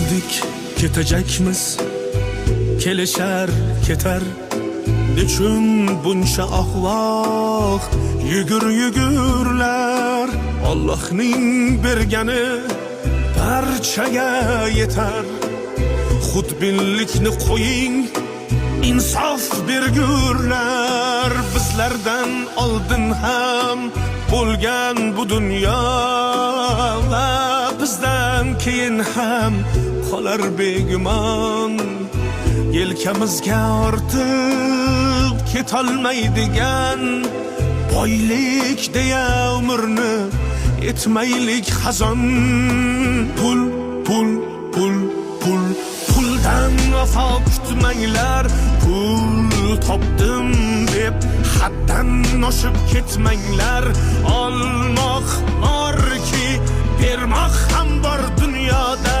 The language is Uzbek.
Keldik, ketajakmiz, kelishar ketar. Nechun buncha ahvoq yugur yugurlar? Allohning bergani barchaga yetar. Xudbinlikni qo'ying, insof bergurlar. Bizlardan oldin ham bo'lgan bu dunyo va bizdan keyin ham qolar begumon. Yelkamizga ortib ketolmaydigan boylik deya umrni etmaylik xazon. Pul, pul, pul, pul, puldan vafo kutmanglar. Pul topdim deb haddan oshib ketmanglar. Olmoq borki, bermoq ham bor dunyoda.